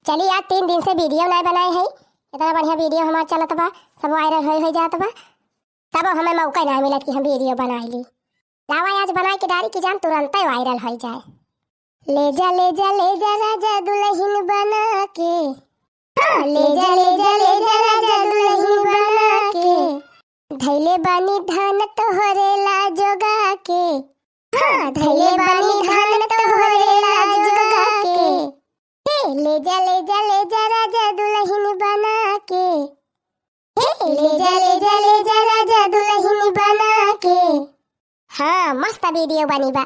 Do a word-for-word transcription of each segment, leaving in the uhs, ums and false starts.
चली, आज तीन दिन से video नाहीं बनाए है, इतना बढ़िया video हमार चलत बा, सब viral होइ होइ जात बा, तब हमें मौका नाहीं मिलत कि हम video बनाई ली। लावा आज बनाए के डारी कि जान तुरंते viral होइ जाए। ले जा, ले जा, ले जा राजा दुलहिन बना के। हाँ, ले जा, ले जा, ले जा राजा दुलहिन बना के। धइले बानी धान तोहरे ला जोगा के। हाँ, धइले बानी धान तोहरे ला जोगा के। हे, ले जा, ले जा, ले जा राजा दुलहिन बना के। हे, ले जा, ले जा, ले जा राजा दुलहिन बना के। हाँ, मस्त video बनी बा।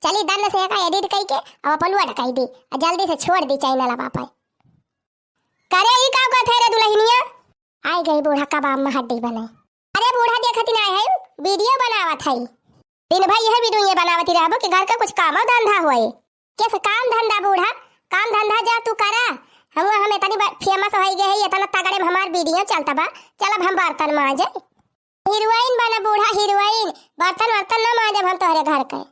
चली दन से एका edit कइके अब upload कइ दी। आ जल्दी से छोड़ दी channel अब आपन। करे ई का कहत है रे दुलहिनिया? आइ गई बूढ़ा कबाब में हड्डी बने। अरे बूढ़ा देखत ही नाहीं है, video बनावत है। दिन भर यह video ये बनावत ही रहबो कि घर का कुछ काम धंधा होए। कैसे काम धंधा बूढ़ा? काम धंधा जा तू करा। हम, हम इतनी ब-, famous होइ गए है, इतना तगड़े में हमार video चलता बा। चल अब हम बर्तन मांजे। Heroine बना बूढ़ा, heroine। बर्तन वर्तन ना मांजब हम तोहरे घर के।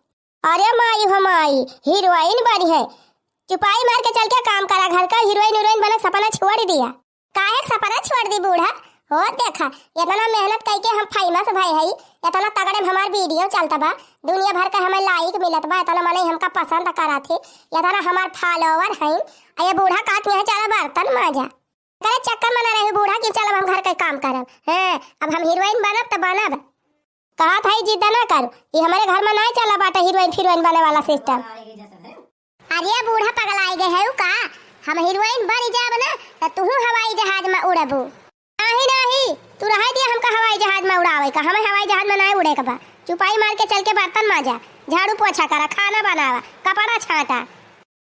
अरे माई हो माई, heroine बनी है। चुपाई मार के चल के काम करा घर का, heroine हीरोइन बने सपना छोड़ दिया। काहे सपना छोड़ दी बूढ़ा? हो देखा, इतना मेहनत कइके हम famous भए हई, इतना तगड़े में हमार video चलत बा, दुनिया भर के हमें like मिलत बा, इतना मनई हमका पसंद करत ही, इतना हमार follower हईन, आ ये बूढ़ा कहत है चला बर्तन मांजा। करे चक्कर में ना रही बूढ़ा कि चल अब हम घर के काम करब। हैं, अब हम heroine बनब त बनब। कहत हई जिद ना कर, ई हमरे घर में नाहीं चला बाटे heroine feroine बने वाला system। अरे बूढ़ा पगलाइ गए है का? हम heroine बन जाब ना त तुहू हवाई जहाज में उड़बू। नाहीं नाहीं, तू रहे दिया हमका हवाई जहाज में उड़ावे का, हमें हवाई जहाज में नाहीं उड़े के बा। चुपाई मार के चल के बर्तन मांजा, झाड़ू पोछा करा, खाना बनावा, कपड़ा छांटा।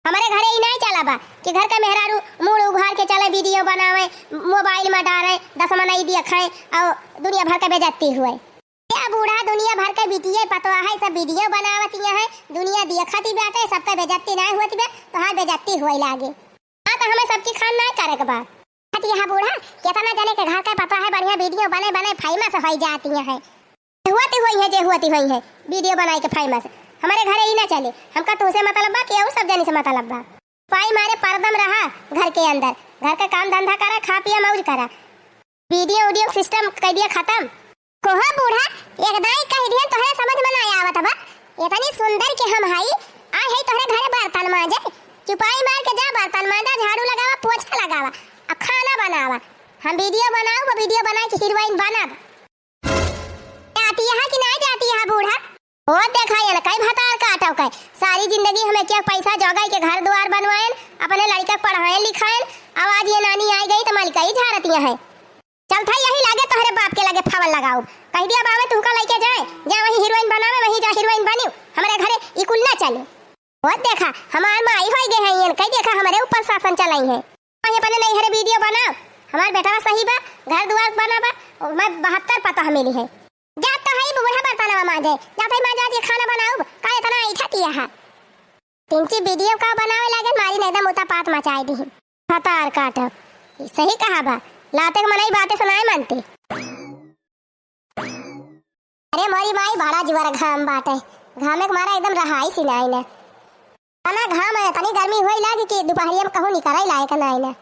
हमरे घरे ई नाहीं चला बा कि घर का मेहरारू मूड़ उघार के चले, video बनावे, mobile में डारे, दस मनई देखे और दुनिया भर के बेइज्जती हुए। या बूढ़ा दुनिया भर के बिटिये पतवा है, सब video बनावती हैं, दुनिया देखती बाटे, सबके बेइज्जती नाहीं होती बा, तोहार बेइज्जती हुए लागे। हाँ, तो हमें सबकी खान नाहीं करे के बा। कहती है बूढ़ा, कितना जने के घर के पतवा है, बढ़िया video बने बने famous होइ जाती हैं। हुआती हुई है, जे हुआती हुई है, video बनाई के famous। हमरे घरे ई ना चले, हमका तुहसे मतलब बा कि और सब जनी से मतलब बा। पाई मारे परदम रहा घर के अंदर, घर के काम धंधा करा, खा पिया मौज करा। Video उडियो system कइ दिया खतम। कोहा बूढ़ा, एक दाई कह दिहन तोहरे समझ में ना आवत बा। इतनी सुंदर के हम हई, आए हई तोहरे घरे बर्तन मांजे। चुपाई मार के जा बर्तन मांजा, झाड़ू लगावा, पोछा लगावा, आ खाना बनावा। हम video बनाऊ, वो video बनाए के heroine बनब। जाती है कि नाहीं जाती है बूढ़ा? ओ देखा ये ना, कई भतार काटव कई। सारी जिंदगी हमें क्या पैसा जोगाई के घर द्वार बनवाएन, अपने लड़का के पढ़ाएन लिखाएन, अब आज ये नानी आई गई तो मलिका ही झाड़तिया है। चल था यही लागे तोहरे बाप के लगे फावल लगाऊ। कह दिया बावे तुमका लइके जाए, जा वहीं heroine बनावे, वहीं जा heroine बनियो। हमरे घरे ई कुल ना चले। ओ देखा, हमार माई होई गए हैं, इनके देखा, हमरे ऊपर शासन चलाई है। वहीं अपने नैहरे video बनाओ, हमार बेटवा सही बा, घर दुआर बना बा, मैं बहत्तर पतोह मिली है। जात तो हई बूढ़ा बर्तनवा मांजे, जात हई मांजे आज ये खाना बनाउब, का इतना ऐठा किया है? तिनची video का बनावे लागे, मारी नहीं एकदम उतापात मचाई दी। भतार काटो, सही कहा बा, लाते के मनई बातें सुनाए मानते। अरे मोरी माई, बड़ा जुआर घाम बाटे, घामे के मारा एकदम रहाई सी नाई ने। तना घाम है, तनी गर्मी होई लागी कि दुपहरिया में कहूँ निकले लायक नाई ने।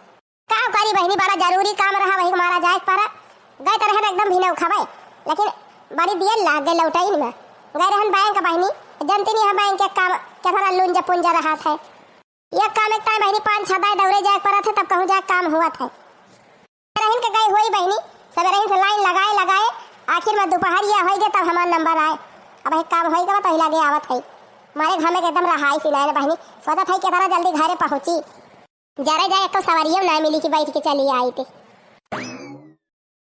का करी बहिनी, बड़ा जरूरी काम रहा, वही के मारा जाए के पड़ा। गए तो रहे एकदम भिनऊ खबे, लेकिन बड़ी देर लाग गए लौटाई में। गए रहन बैंक बहिनी, जनती नहीं है बैंक के काम, कितना लुंजा पुंजा रहा था। एक काम एक टाइम बहिनी पाँच छह दाई दौड़े जाए के पड़ा था, तब कहूँ जाए काम हुआ था। रहिन के गई होई बहिनी, सबेरहिन से line लगाए लगाए, आखिर में दुपहरिया होई गए तब हमार number आए। अब एक काम होई गवा तो हिला के आवत है। मारे घर में एकदम रहाई सी नाई बहिनी, सोचत है कि इतना जल्दी घरे पहुँची। जरे जाए एक तो सवारियों ना मिली कि बैठ के चली आई थी।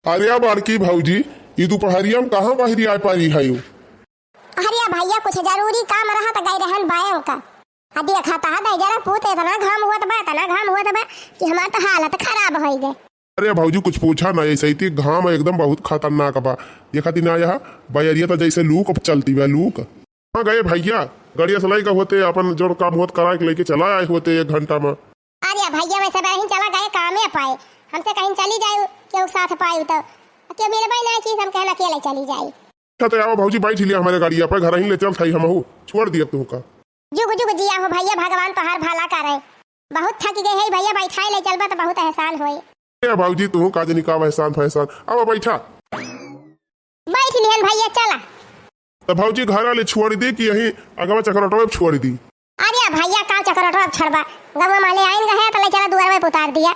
अरे बड़की भौजी, ई दुपहरिया में कहाँ बहरी आए पारी है यू? अरे भैया, कुछ जरूरी काम रहा तो गए रहन बैंक। आ देखा ता दे जरा पूत, इतना घाम हुआ बा, इतना घाम हुआ बा कि हमार तो हालत खराब होई गए। अरे भौजी, कुछ पूछा ना, ऐसे ही घाम एकदम बहुत खतरनाक बा। देखा ती ना यह बयरिया तो जैसे लू क चलती बा, लू क। हाँ गए भैया, गड़िया से लइका होते, अपन जो काम होत करा के लेके चला आए होते एक घंटा में। अरे भैया, वैसे बहिन चला गए कामे पाए, हमसे कहीं चली जाए केहू साथ पाए तो, केहू मिलबे नहीं कि हम कहना अकेले चली जाए। अच्छा तो आवा भौजी, बैठ लिया हमारे गाड़िया पर, घर ही ले चल थाई हमहू, छोड़ दिया तुमका। जुग जुग जिया हो भैया, भगवान तोहार भला करे। बहुत थक गए है भैया, बैठाए ले चलबा तो बहुत एहसान होए। ए भौजी, तू का जनी का एहसान फैसान, अब बैठा। बैठ लिहन भैया, चला। तो भौजी घर वाले छोड़ दी कि यही अगवा चकरोटवे पे छोड़ दी? अरे भैया, का चकरोटवा पे छोड़बा, गवा माले आइन गए तो ले चला दुआरवे पे उतार दिया।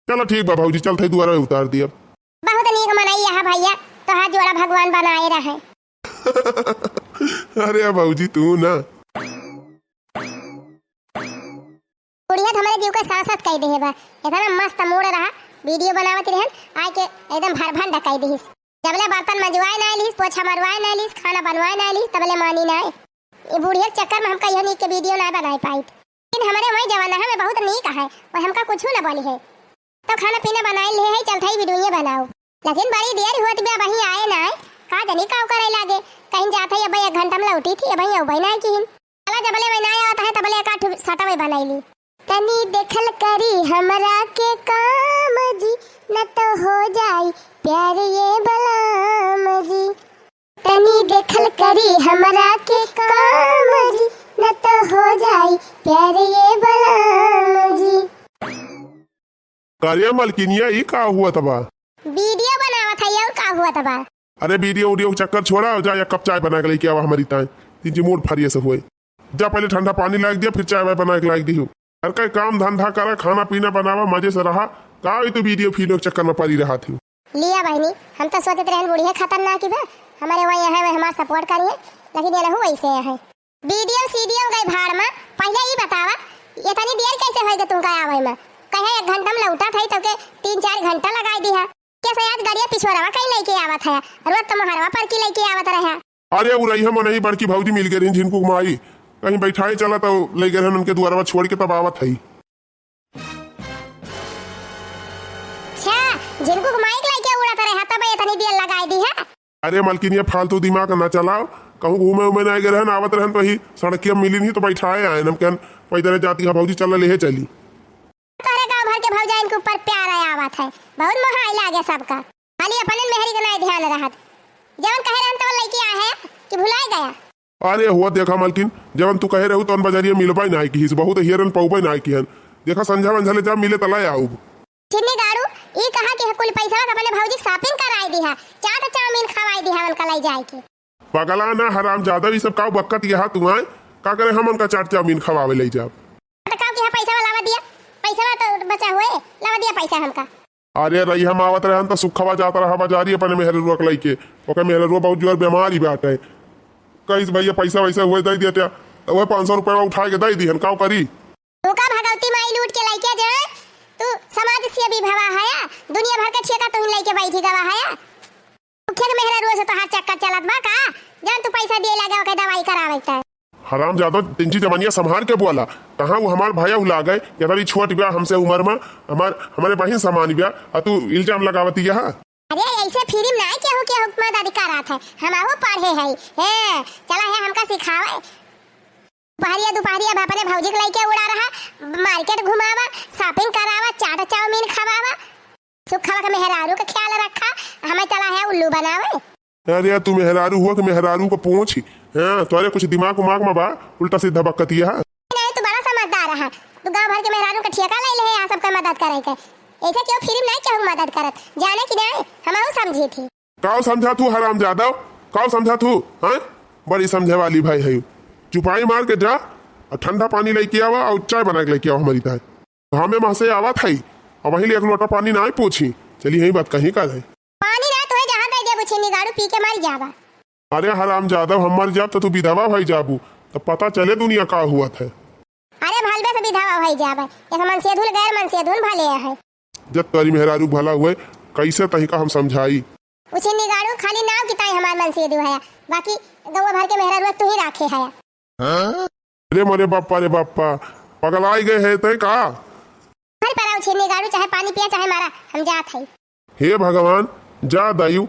चलो ठीक बा भौजी, चलत है दुआरवे उतार दिया। बहुत नीक मनई है भैया, तोहार जोड़ा भगवान बनाए रहे। अरे भौजी तू ना। बुढ़िया तो हमारे जीव का सांस कह दे बा। इतना मस्त मूड रहा, वीडियो बनावत रहन, आके एकदम भर भंड कह दिहिस। जबले बर्तन मंजवाए ना लिहिस, पोछा मरवाए ना लिहिस, खाना बनवाए ना लिहिस, तबले मानी ना। ये बुढ़िया के चक्कर में हमका यह नीक के वीडियो ना बनाए पाई। लेकिन हमारे वही जमाना है, मैं बहुत नीक है, वो हमका कुछ ना बोली है। तो खाना पीना बनाए ले है, चलत है वीडियो बनाओ। लेकिन बड़ी देर होत बा, वहीं आए ना है। का जनी का करे लागे, कहीं जात है, अब एक घंटा में लौटी थी, अब अबै ना किहिन। चला, जबले वही ना आवत है, तबले एक आठ सटा में बनाई ली। तनी देखल करी हमरा के काम जी, न तो हो जाई प्यार ये बलाम जी। तनी देखल करी हमरा के काम जी, न तो हो जाई प्यार ये बलाम जी। का रे मलकिनिया, ई का हुआ तबा? वीडियो बनावत है, और का हुआ तबा? अरे वीडियो उडियो के चक्कर छोड़ा, जा एक कप चाय बना के लेके आवा हमारी ताई। तीन जी मूड फरिये से हुए। जा पहले ठंडा पानी लाग दिया, फिर चाय वाय बना के लाग दी हो। हर कई काम धंधा करा, खाना पीना बनावा, मजे से रहा। का ई तू वीडियो फीडियो के चक्कर में पड़ी रहा थी? लिया बहनी, हम तो सोचत रहन बुढ़िया खतरनाक ही बा, हमारे वही है, वह हमार सपोर्ट करिए, लेकिन ये रहू वैसे है। वीडियो सीडियो गई भाड़ में, पहले ई बतावा, इतनी देर कैसे होई गई तुमका आवे में? कहे एक घंटा में लौटा था, तो के तीन चार घंटा लगाई दी है। कैसे आज गड़िया पिछोरवा कहीं लेके आवत है, रोज तो मोहरवा पर की लेके आवत रहे। अरे उ रही हम नहीं, बड़की भौजी मिल गए रही झिनकू के माई, कहीं बैठाए चला तो ले गए रहन उनके दुआरवा छोड़ के तब आवत है। अच्छा, झिनकू के माई के लेके उड़त रहे, तब इतनी देर लगाई दी है। अरे मलकिनिया, फालतू दिमाग ना चलाओ। कहूँ घूमे उमे ना गए रहन, आवत रहन तो ही सड़किया मिली नहीं तो बैठाए आए। हम कहन पैदल जाती है भौजी, चल लेहे चली। तोहरे गाँव भर के भौजाइन के ऊपर प्यार आवत है, बहुत मोहाई लागे सबका। खाली अपने मेहरी के नाई ध्यान रहत, जवन कहे रहन तवन लइके आए हैं कि भुलाए गया। अरे हुआ देखा मलकिन, जवन तू कहे रहू तवन बजरिया मिलबे ना किहिस, बहुत हेरन पौबे ना किहन। देखा संझा मंझा ले जा मिले तला आउब। छिन्नी गाड़ू, ई कहा कि कुल पैसा अपने भौजी के shopping कराई दिहा, चाट चाउमीन खवाई दिहा उनका लई जाए के। पगला ना हरामजादा, ई सब का बकत यहाँ तू आए? का करे हम उनका चाट चाउमीन खवावे लई जाब? तो का किहा पैसा वाला लावा दिया, पैसा तो बचा हुए, लावा दिया पैसा हमका। अरे रही हम आवत रहन त सुखवा जात रहा बाजारी अपने मेहररुआ के लइके, ओकर मेहररुआ बहुत जोर बीमारी बाटे। कहिस भैया पैसा वैसा हुए दे दिया, तो वह पाँच सौ रुपया उठा के दे दिहन, का करी? तू का भगवती माई लूट के लइके जा, तू समाज सेवी भवा हया, दुनिया भर के ठेका तुहिन लइके बैठी गवा हया। मुखिया के मेहररुआ से तोहार चक्कर चलत बा का? जौन तू पैसा दिए लागे ओके दवाई करावे के। हरामजादा, तिनची जवानिया संभार के बोला, कहाँ वो हमार भैया उला गए, या तनी छोट ब्या हमसे उम्र में, हमार, हमारे बहिन समान ब्या, आ तू इल्जाम लगावती यहाँ। अरे ऐसे फिल्म ना केहू केहू के मदद करत है, हम आहू पढ़े है, हे, चला है हमका सिखावे। दुपहरिया, दुपहरिया अब अपने भौजी के लइके उड़ा रहा, market घुमावा, shopping करावा, चाट चाउमीन खवावा। सुखवा के मेहरारू के ख्याल रखा, हमें चला है उल्लू बनावे। अरे तू मेहरारू हुआ के मेहरारू को पूछ, हाँ, तोरे कुछ दिमाग उमाग में बा, उल्टा सीधा बकतिया। नहीं, तू बड़ा समझदार है, तू गांव भर के मेहरारू के ठेका ले ले है, यहाँ सबका मदद करे के। ऐसे क्यों फिल्म नहीं केहू मदद करत, जाने कि नहीं, हम आहू समझी थी। काव समझा तू हरामजादा, काव समझा तू, हैं? बड़ी समझे वाली भाई है। चुपाई मार के जा और ठंडा पानी लेके आवा और चाय बना के लेके आवा हमारी ताई। घामे महसे आवत है, अब वहीं ले एक लोटा पानी ना पूछी। चली यही बात कहीं का है। पानी ना तोहे जहाँ दे देबू छिन्नी गाड़ू, पी के मर जाबा। अरे हरामजादा, हम मर जाब तो तू विधवा भई जाबू, तो पता चले दुनिया का हुआ था। अरे भलबे से विधवा भई जाबा, एक मनसेधुन गैर मनसेधुन भले है। जब तोरी मेहरारू भला हुए, कैसे तहिका हम समझाई? उ छिन्नी गाड़ू खाली नाव की ताई हमार मनसेधु है, बाकी गौवा भर के मेहरारू तू ही राखे है। अरे मोरे बाप्पा रे बाप्पा, पगलाई गए है तय का? घर पर आओ छिन्नी गाड़ू, चाहे पानी पिया चाहे मारा, हम जात है। हे भगवान, जा दायु,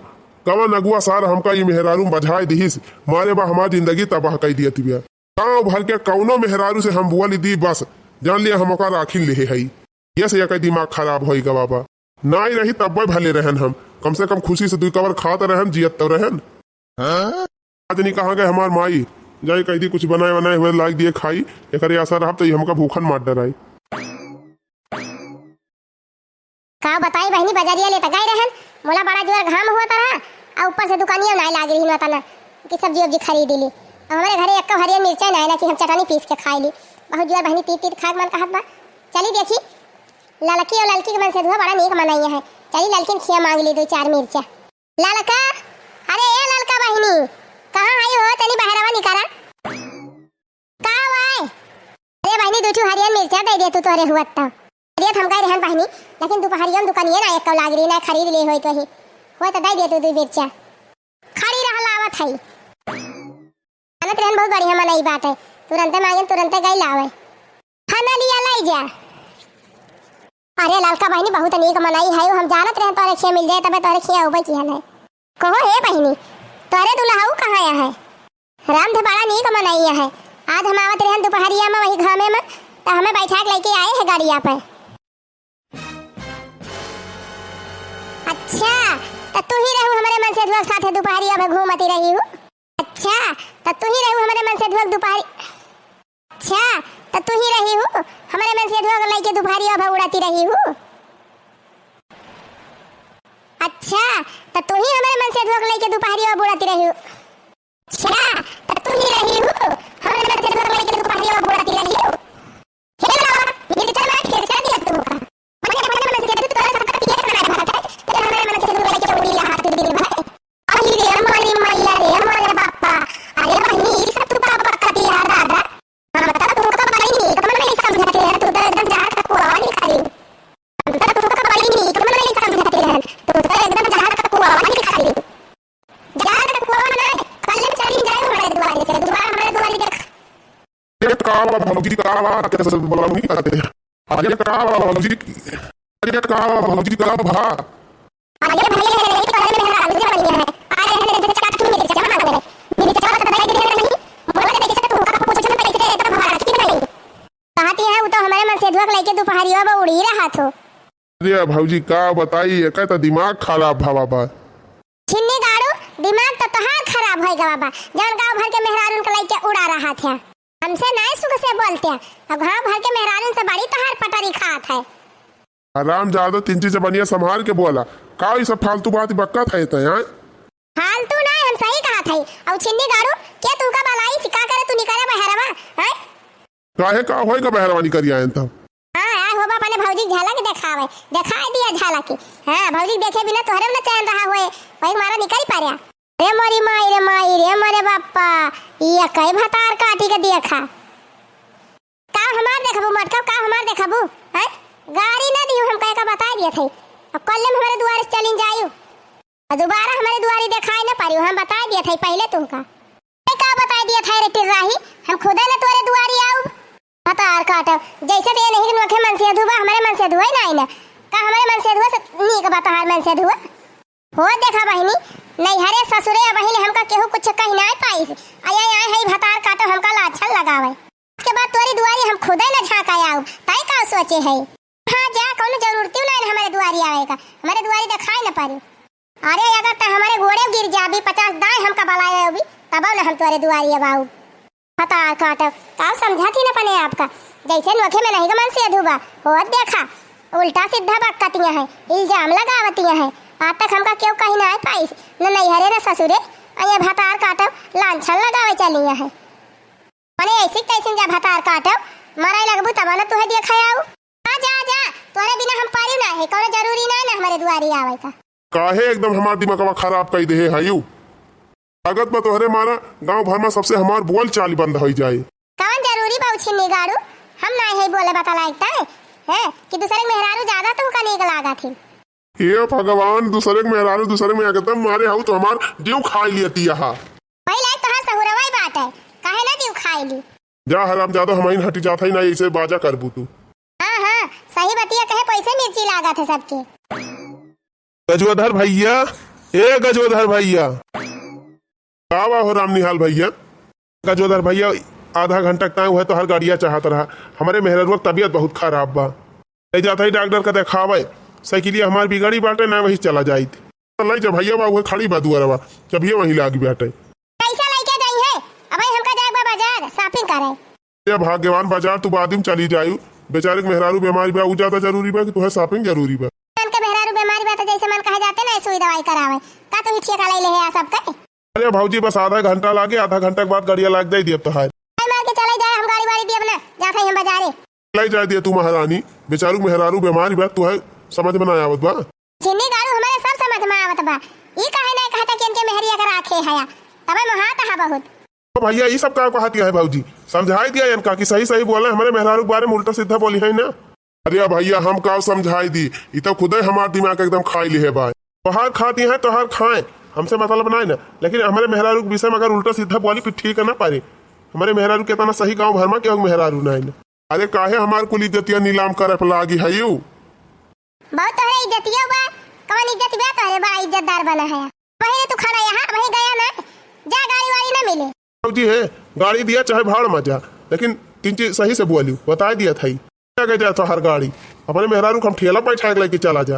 कवन अगुआ सार हमका ई मेहरारू में बझाए दिहिस, मारे बा हमार जिंदगी तबाह कई दिया तिबिया। गाँव भर के कौनो मेहरारू से हम बोल दी बस, जान लिया हम ओका राखिन लेहे हई। ये से एकर दिमाग खराब होई गवा बा। नाई रही तब्बे भले रहन हम, कम से कम खुशी से दुई कवर खात रहन, जियत तो रहन। आज नहीं कहाँ गए हमार माई, जाई कह दी कुछ बनाए बनाए हुए लाग दिए खाई, एकरे आशा रहब तो ई हमका भूखन मार डराई। का बताई बहिनी, बजरिया ले त गए रहन, मोला बड़ा जोर घाम होत रहा, आ ऊपर से दुकानिया नाहीं लागी रही ना तना कि सब्जी उब्जी खरीद ली। अब हमरे घरे एक्को हरियर मिर्चा नाहीं ना कि हम चटनी पीस के खाई ली। बहुत जोर बहिनी तीत तीत खाए के मन कहत बा। चली देखी, ललकी और ललकी के मनसेधुआ बड़ा नीक मनइया है। चली ललकिन खिया मांग ली दो चार मिर्चा। ललका, अरे ए ललका बहिनी, कहाँ आई हो? तनी बहरवा निकरा। का बाय? अरे बहिनी, दू ठू हरियर मिर्चा दे दे तू तोहरे हुअत त। अरे हम गए रहन बहिनी, लेकिन दुपहरिया में दुकानिया ना एक्को लाग रही, ना खरीद ले होई तो ही। होई त दे दे तू दू मिर्चा। खड़ी रह, लावत है। जानत रहन बहुत बढ़िया मनई बाटे, तुरंते मांगेन तुरंते गई लावे। खाना लिया लाई जा। अरे ललका बहिनी, बहुत नीक मनई है, हम जानत रहन तोहरे खिया मिल जाए तबे तोहरे खिया उबे की हन है। कहो हे बहिनी, तोहरे दुल्हऊ कहाँ है? राम थे बड़ा नीक मनइया है। आज हम आवत रहन दुपहरिया में वही घामे में, त हमें बैठा के लेके आए है गाड़िया पे। अच्छा, त तू ही रहू हमरे मनसेधुआ के साथे दुपहरिया में घूमती रही हूँ। अच्छा, त तू ही रहू हमरे मनसेधुआ के दुपहरी-, अच्छा, त तू ही रही हूँ हमरे मनसेधुआ के लेके दुपहरिया में उड़ाती रही हूँ। अच्छा, त तू ही हमरे मनसेधुआ के लेके दुपहरिया में उड़ाती रही हूँ। अच्छा, त तू ही रही हूँ, हमरे मनसेधुआ के लेके दुपहरिया में उड़ाती रही हूँ। हे बाबा, ये चल मैं खेत से दिया तू का। मने मने मनसेधुआ तोरा सबका पिए खाना खाता है, तेरे हमरे मनसेधुआ के लेके उड़ी रहा तू दिन भर। अरे रे, हमारी मैया रे, हमारे बापा। अरे बहिनी, ई सब तू का बकती है दादा? हम तो तुमको बड़ी नीक मन नहीं समझते हैं, तू तो एकदम जाट का कुआवा निकाली। हम तो तुमको बड़ी नीक मन नहीं समझते हैं, तू तो एकदम जाट का कुआवा निकाली। जाट का कुआवा ना, कल हम चली जाए हमारे दुआरे से, दुआर हमारे दुआरे देख। अरे का बा भौजी, का बा, कैसे बोला नहीं करते हैं। अरे का बा भौजी, अरे का बा भौजी, का बा? अरे भैया, ये तो मेरा आलू के बढ़िया है। अरे हमने जैसे चाट की मिर्चा मांग ले। मिर्चा वाला तो दवाई दे नहीं। बोला जैसे तो तुमका पूछो ना, कैसे एकदम हमारा की नहीं। कहती है, वो तो हमारे मनसेधुआ के लेके दुपहरिया में उड़ी रहा थो। अरे भौजी, का बताई, एकर त दिमाग खराब भवा बा। छिन्नी गाड़ू, दिमाग त तोहार खराब होई गवा बा, जौन गांव भर के मेहरारून के लइके उड़ा रहा थे। हमसे नाय सुख से बोलते, अब गांव भर के मेहरारून से बड़ी तोहार पटरी खात है। हरामजादा, तीन चीज बढ़िया संभाल के बोला, का ई सब फालतू बात बक्का थे तै, हैं? फालतू नाय, हम सही कहा थे। और छिन्नी गाड़ू, के तू का बलाई सिका करे तू निकले बहरवा, हैं? काहे का होए का बहरवा निकल आयन तब? हाँ, आए हो बाप, अपने भौजी के झलक देखावे, देखाई दिया झलक। हाँ, भौजी के देखे बिना तोहरे में न चैन रहा होए, वही मारा निकल पड़या। रे मोरी माई रे माई रे मोरे बापा, ये कई भतार काटी के देखा। का हमार देखबू मटका, का हमार देखबू? हैं? गारी ना दियो, हम कहे का बताई दिए थे। अब कल में हमारे दुआरे से चलिन जायू। और दोबारा हमारे दुआरी देखाई ना पारियो, हम बताई दिए थे पहले तुमका। ए, का बताई दिया था रे टिर्राही, हम खुदे न तोरे दुआरी आउब। भतार काटब, जैसे तो ये नहीं कि नोखे मनसेधुआ, हमरे मनसेधुआ ही नाई ना। का हमरे मनसेधुआ से नीक बा तोहार मनसेधुआ? हो देखा बहिनी, नैहरे ससुरे अबहिन हमका केहू कुछ कही नाई पाइस। आय, आय, आय, है भतार काटब, हमका लाछन लगावे। इसके बाद तोरी दुआरी हम खुदे न झांका आउब, ताई का सोचे है? हाँ जा, कौनो जरूरती नाई हमरे दुआरी आवे का, हमरे दुआरी देखाई न पारी। अरे अगर त हमरे गोड़े गिर जाबी, पचास दाई हमका बलाए अबी, तब न हम तोरे दुआरी अब आउब। भतार काटब, का समझा थी न अपने आप का, जैसे नोखे में नहीं का मनसेधुआ, होत देखा, उल्टा सीधा बकतिया है, इल्जाम लगावतिया है। आज तक हमका केहू कही ना पाइस, न नैहरे न ससुरे, अये भतार काटब, लांछन लगावे चलिया है। मने ऐसी तैसी जा भतार काटब, मराई लगबू तब न तुहे देखा आऊ। आ जा, आ जा, तोरे बिना हम पारी ना है, कौनो जरूरी ना ना हमरे दुआरी आवे का। काहे एकदम हमार दिमागवा खराब कई देहे हयू? लागत बा तोहरे मारा गांव भर में सबसे हमार बोल चाल बंद होई जाए। कौन जरूरी बा उछिन्नी गाड़ू? हम ना है बोले बता लायक ताए, हैं, कि दूसरे के मेहरारू ज्यादा तुमका नीक लागा थी। हे भगवान, दूसरे के मेहरारू दूसरे में एकदम मारे हऊ तो हमार जीव खाई लियती यहाँ। वही लायक तोहार सहुरवा ही बात है, काहे ना जीव खाई ली। जा हरामजादा, हमहिन हटी जात हई ना, ऐसे बाजा करबू तू। हाँ, हाँ, सही बतिया कहे, पैसे मिर्ची लागत है सबके। गजोधर भैया, ए गजोधर भैया। का बा हो रामनिहाल भैया? गजोधर भैया, आधा घंटा के टाइम हुआ तो हर गाड़िया चाहत रहा। हमरे मेहररुआ के तबियत बहुत खराब बा। ले जात हई डॉक्टर का देखावे। साइकिलिया हमार बिगड़ी बाटे, ना वही चला जाइत। ले जा भैया, बा उहे खड़ी बा दुआरवा, जब ये वहीं लागी बाटे। पैसा लेके जाई है, अब हमका जाए बा बाजार shopping करे। ए भाग्यवान, बाजार तू बाद में चली जायू। बेचारे के मेहरारू बीमारी बा, उ ज्यादा जरूरी बा कि तुहे shopping जरूरी बा? जान के ते मन कहे जाते ना सुई दवाई करावे, का तू ही ठेका ले ले है आ सब करे? अरे भौजी, बस आधा घंटा लागे, आधा घंटा के बाद गड़िया लाग जाई दियब तोहार। भाई मार के चले जाए, हम गाड़ी वाड़ी दियब ना, जात हई हम बाजारे। चले जाए दिया तू महारानी, बेचारू मेहरारू बीमारी बा, तू है समझ में ना आवत बा। छिन्नी गाड़ू हमारे सब समझ में आवत बा, ई काहे नहीं कहता कि इनके मेहरिया के राखे हया, तबे मोहात हा बहुत। तो भैया, ई सब का कहतिया है भौजी? समझाई दिया इनका कि सही सही बोले, हमरे मेहरारू के बारे में उल्टा सीधा बोली है ना। अरे भैया, हम का समझाई दी, ई तो खुदे हमार दिमाग एकदम खाई लिहे बा। तोहार खाती है, तोहार खाए, हमसे मतलब नहीं ना, लेकिन हमरे मेहरारू के विषय में अगर उल्टा सीधा बोली फिर ठीक ना पारे। हमरे मेहरारू के इतना सही गाँव भर में केहू के मेहरारू नहीं ना। अरे काहे हमार कुल इज्जतिया नीलाम करे पे लागी है यू? बहुत तोहरे इज्जतिया बा, कौन इज्जत बा तोहरे, बड़ा इज्जतदार बना है। वही रे तू खड़ा यहाँ, वही गया ना, जा गाड़ी वाड़ी ना मिले। भौजी है, गाड़ी दिया चाहे भाड़ में जा, लेकिन तीन चीज सही से बोली, बता दिया था ही। क्या कह जाए तोहार गाड़ी, अपने मेहरारू को हम ठेला बैठा के लेके चला जा।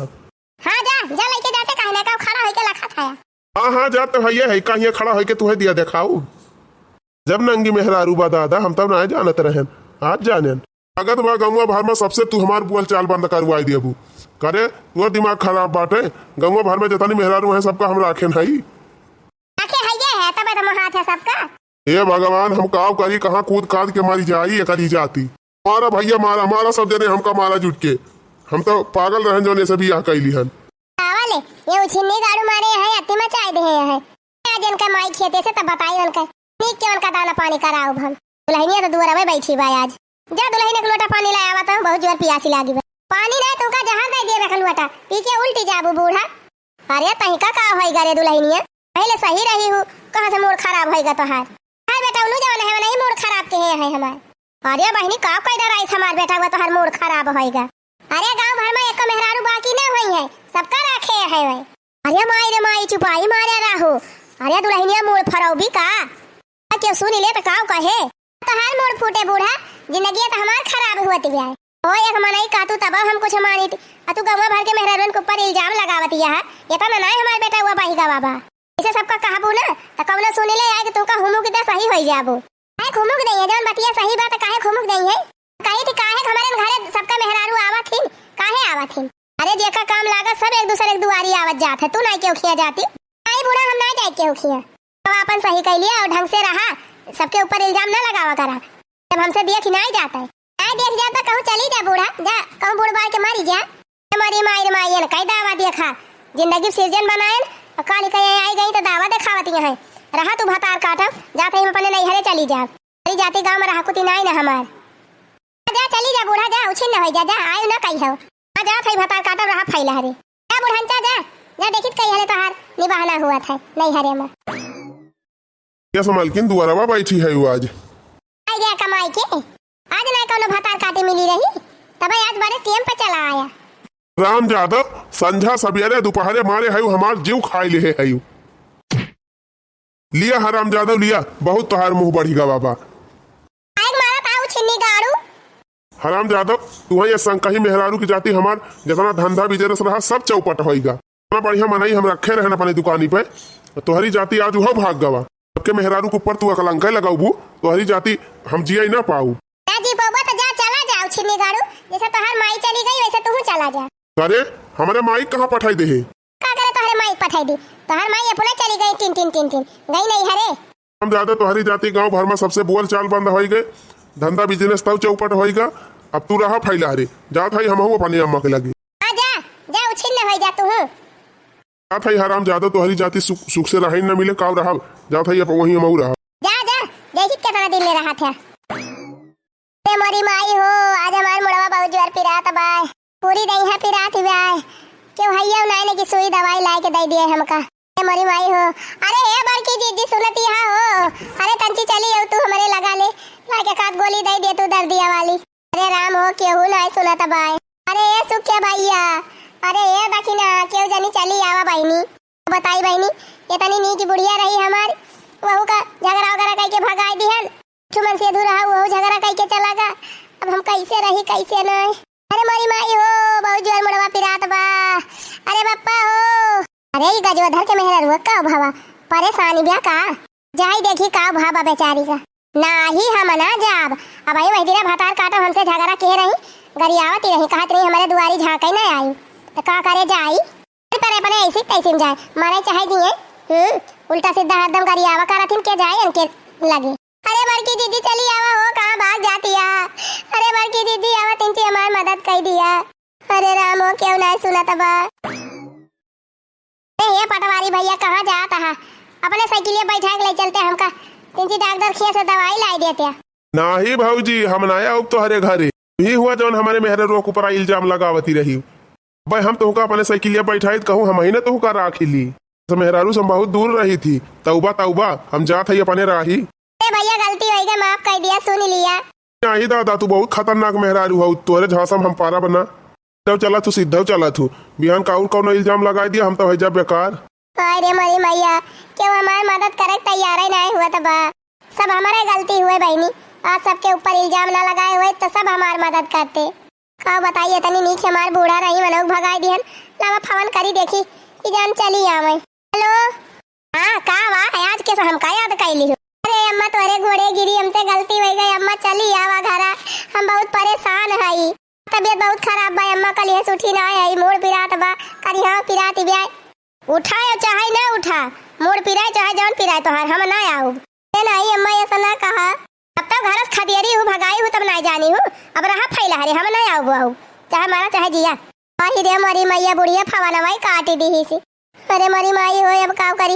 हाँ जा, जा लेके जाते काहे ना का खड़ा होके लखा था। हाँ, हाँ, जा तो भैया है, कहीं खड़ा होके तुहे दिया देखाऊ। जब नंगी मेहरारू बा दादा, हम तब ना जानत रहन, आज जानेन। लागत बा गौवा भर में सबसे तू हमार बोल चाल बंद करवाई देबू। करे, तोर दिमाग खराब बाटे, गौवा भर में जितनी मेहरारू हैं सबका हम राखेन हई। आखे है ये है, तबे तो मोहात है सबका। हे भगवान, हम काव करी, कहाँ कूद काद के मरी जाई, एकरी जाती। मारा भैया, मारा, मारा सब जने हमका मारा जुट के। हम तो पागल रहन जौने से बियाह कैली हन। आवा ले, ये उछिन्नी गाड़ू मारे हैं, अति मचाई दे हैं। आज इनका माई खेते से तब बताई उनका, नीक के उनका दाना पानी कराउब हम। दुल्हनिया तो दुअरवे बैठी बा आज। जा दुल्हनिया के लोटा पानी ले आवा तो बहुत जोर पियासी लागी बा। पानी नहीं तुमका जहर दे देबे का लोटा, पी के उल्टी जाबू बूढ़ा। अरे तहिका का होइगा रे दुल्हनिया, पहले सही रही हूँ, कहाँ से मूड खराब होइगा तोहार? हाय बेटा, उनु जवन है, नहीं मूड खराब के है, है हमार। अरे बहिनी, का कैदा रईस हमार बेटा, हुआ तोहार मूड खराब होइगा। अरे गाँव भर में एको मेहरारू बाकी ना होई है, सबका राखे है वै। अरे माई रे माई, चुपाई मारे रहो। अरे दुल्हनिया मूड फरौबी का? आ, केहू सुनी ले त काव कहे? तोहार मूड फूटे बूढ़ा, जिंदगी त हमार खराब होत गया है। ओ एक मनई का तू तब हम कुछ मानित, आ तू गौवा भर के मेहरारून के ऊपर इल्जाम लगावत यह, इतना ना हमार बेटा हुआ बहिगा बाबा। इसे सबका कहबू ना, त कौनो सुनी ले आए कि तुमका हुमुक दे सही होई जाबू। काहे खुमुक दई है, जौन बतिया सही बात काहे खुमुक दई है? कही थी काहे हमरे घरे सबका मेहरारू आवत हिन, काहे आवत हिन? अरे जेका काम लागत सब एक दूसरे के दुआरी आवत जात है, तू नाई केहू खिया जाती? नाई बूढ़ा, हम नाई जाए केहू खिया। अब आपन सही कह लिया और ढंग से रहा, सबके ऊपर इल्जाम ना लगावा करा। जब हमसे देख ही नाई जाता है, नाई देख जाता कहूँ चली जा बूढ़ा, जा कहूँ बूढ़ बार के मरी जा। ए मरी माई रे माई, एन कई दावा देखा, जिंदगी सिरजन बनायन, और काली कहीं आई गई तो दावा देखावत यहाँ है। रहा तू भतार काटब, जात है हम अपने नैहरे चली जाब। अरे जाती गाँव में रहा कुती नाई ना हमार। जा चली जा बूढ़ा, जा उछिन न होई जा, जा आयु ना कही हो। आ जा थई भतार काटब रहा फैला हरे। जा बुढ़ंचा जा, जा देखित कही हले तोहार निबाहना हुआ था नैहरे में। यस मालकिन, दुआरवा बैठी है वो आज। आई गया कमाई के, आज ना कोनो भतार काटे मिली रही, तब आज बड़े टेम पे चला आया। राम जादव, संझा सबेरे दोपहरे मारे है हमार जीव खाई ले है। लिया हराम जादव लिया, बहुत तोहार मुंह बढ़ी गवा बा। आएग मारा ताऊ छिन्नी गाड़ू। हराम जादव, तू है ये संकही मेहरारू की जाति हमार, जितना धंधा बिजनेस रहा सब चौपट होइगा। इतना बढ़िया मनई हम रखे रहन अपने दुकानी पे, तोहरी जाति आज उहो भाग गवा। सबके मेहरारू के ऊपर तू अकलंका लगाउबू, तोहरी जाति हम जिया ही ना पाऊ। ना जी बउआ, तो जा, चला जाओ छिन्नी गाड़ू, जैसे तोहार माई चली गई वैसे तू चला जा। अरे, हमरे माई कहाँ पठाई दे है? का करे तोहरे माई पठाई दी? तोहार माई अपना चली गई टिन टिन टिन टिन, गई नहीं हरे। हम ज्यादा तोहरी जाति गांव भर में सबसे बोल चाल बंद होई गए, धंधा बिजनेस तब चौपट होई गा। अब तू रहा फैला रे, जात हई हमहू अपने अम्मा के लगे। आ जा, जा उछिन्न होई जा तू। जात हई हराम जादो, तोहरी जाति सुख, सुख से रहे न मिले, काव रहा, जात हई अब वहीं हमहू रहा। जा, जा, देखित कितना दिन ले रहा था। ए मोरी माई हो, आज हमार मुड़वा बहुत जोर पिरात बा। पूरी दई है पिरात बा। केहू हइया नाई ने कि सुई दवाई लाए के दे दिए हमका। ए मोरी माई हो। अरे हे बड़की जीजी सुनती हा हो। अरे तंची चली हो तू हमरे लगा ले। लाए के खाद गोली दे दे तू दर्दिया वाली। अरे राम हो केहू नाई सुनत बाय। अरे ए सुखे भैया। अरे ए दखिना केहू जनी चली आवा बहिनी। बताई बहिनी, इतनी नीक बुढ़िया रही हमार, वहू का झगड़ा वगैरह कई के भगाई दिहन। छुमन से दूर रहा, वहू झगड़ा कई के चला गा। अब हम कैसे रही, कैसे नहीं? अरे मोरी माई हो, बहुत जोर मुड़वा पिरात बा। अरे बप्पा हो। अरे ई गजोधर के मेहररुआ का भवा, परेशानी ब्या का? जाई देखी का भवा बेचारी का। नाही हम ना जाब। अब आई वही दिना भतार काटो हमसे झगड़ा के रही, गरियावती रही, कहत रही हमरे दुआरी झांके ना आई। तो का करे जाई? अरे अरे अपने ऐसी तैसी में जाए, मरे चाहे जिए। हम्म, उल्टा सीधा हरदम गरियावा करत हिन, के जाए इनके लगे। अरे बड़की दीदी चली आवा हो, कहाँ भाग जातिया? अरे बड़की दीदी आवा, तिनची हमार मदद कई दिया। अरे राम हो, क्यों नहीं सुनत बा? ए, ये पटवारी भैया कहाँ जात हा? अपने साइकिलिया बैठा के ले चलते हमका, तिनची डॉक्टर खिया से दवाई लाई देते। नाही भौजी, हम ना आउब तोहरे घरे। ही हुआ जौन हमरे मेहररुआ के ऊपर इल्जाम लगावती रही। अबे हम तोहका अपने साइकिलिया बैठाई त कहूँ हम ही ना तोहका राखी ली। तो मेहरारू से हम बहुत दूर रही थी। तौबा तौबा, हम जात हई अपने राही। ए भैया गलती होइ गई, माफ कई दिया, सुन लिया। नाही दादा, तू बहुत खतरनाक मेहरारू हऊ, तोरे झांसा में हम पारा बना। जब चला तू सीधा चला तू, बिहान का और कौनो इल्जाम लगाई दिया, हम तो है जब बेकार। हाय रे मोरी मैया, केहू हमार मदद करे के तैयार ही नाही हुआ त बा। सब हमारे गलती हुए बहिनी, आज सबके ऊपर इल्जाम ना लगाए हुए तो सब हमार मदद करते। का बताई, इतनी नीक हमार बूढ़ा रही, मनोक भगाई दिहन। लावा फोन करी देखी कि जान चली आवे। हेलो, हाँ का बा, आज कैसे हमका याद कैली हो? अरे अम्मा, तोरे गोड़े गिरी, हमसे गलती हो गई अम्मा, चली आवा घरा, हम बहुत परेशान हई। तबीयत बहुत खराब बा अम्मा, कलिहे से उठी ना आई, मूड़ पिरात बा, करिहा पिरात ब्याय। उठाए चाहे ना उठा, मूड़ पिराए चाहे जौन पिराए तोहार, हम ना आउब। ए नाही अम्मा, ऐसा ना कहा। अब तो घर से खदेरी हूँ, भगाई हूँ, तब ना जानी हूँ। अब रहा फैला हरे, हम ना आउब, आउब। चाहे मारा चाहे जिया। अही रे मोरी मैया, बुढ़िया फवानवाई काटी दिहिस। अरे मोरी माई हो, अब का करी?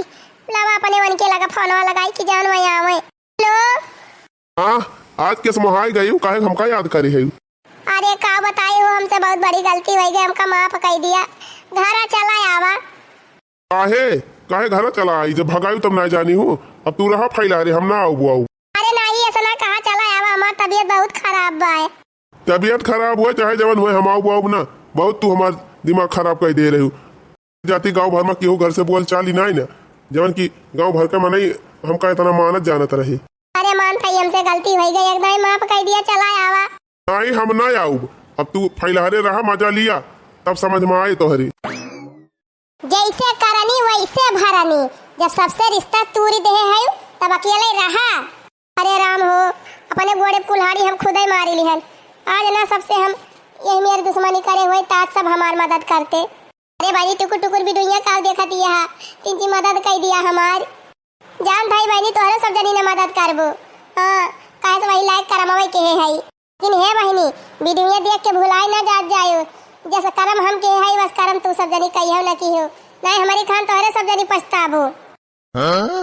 लावा अपने उनके लगा फोनवा लगाई कि जान वही आवे। हेलो। हाँ, आज कैसे मोहाई गई हूँ, काहे हमका याद करी है? अरे का बताई हो, हमसे बहुत बड़ी गलती हो गई, हमका माफ कई दिया। घरा चला आवा। काहे? काहे घरा चला आई? जब भगाई तब ना जानी हूँ, अब तू रहा फैला रे, हम ना आउब, आउब। अरे नाही, ऐसा ना कहा, चला आवा, हमार तबीयत बहुत खराब बा। तबीयत खराब हुए चाहे जवन हुए, हम आउब, आउब ना। बहुत तू हमार दिमाग खराब कई दे रही हूँ। जाति गाँव भर में केहू घर से बोल चाल ही नाही ना, जवन कि गाँव भर के मनई हमका इतना मानत जानत रही। अरे मान थाई, हमसे गलती हो गई, एकदम माफ कई दिया, चला आवा। नाही, हम ना आउब। अब तू फैलहरे रहा, मजा लिया, तब समझ में आए तोहरी। जैसे करनी वैसे भरनी, जब सबसे रिश्ता तूरी देहे है तब अकेले रहा। अरे राम हो, अपने गोड़े कुल्हाड़ी हम खुदे मारी लिहन। आज ना सबसे हम यही मेरी दुश्मनी करे हुए, तात सब हमार मदद करते। अरे भाई, टुकुर टुकुर भी दुनिया का देखत यह, तिनची मदद कई दिया हमार। जान भाई बहनी, तोहरे सब जनी ने मदद करबो। हाँ, काहे से वही लायक करमवे के है हई। लेकिन हे बहनी, वीडियो देख के भुलाई ना जात जायो। जैसे करम हम के हई, बस करम तू सब जनी कहियो ना किहो। नहीं हमारी खान तोहरे सब जनी पछताबो। हाँ?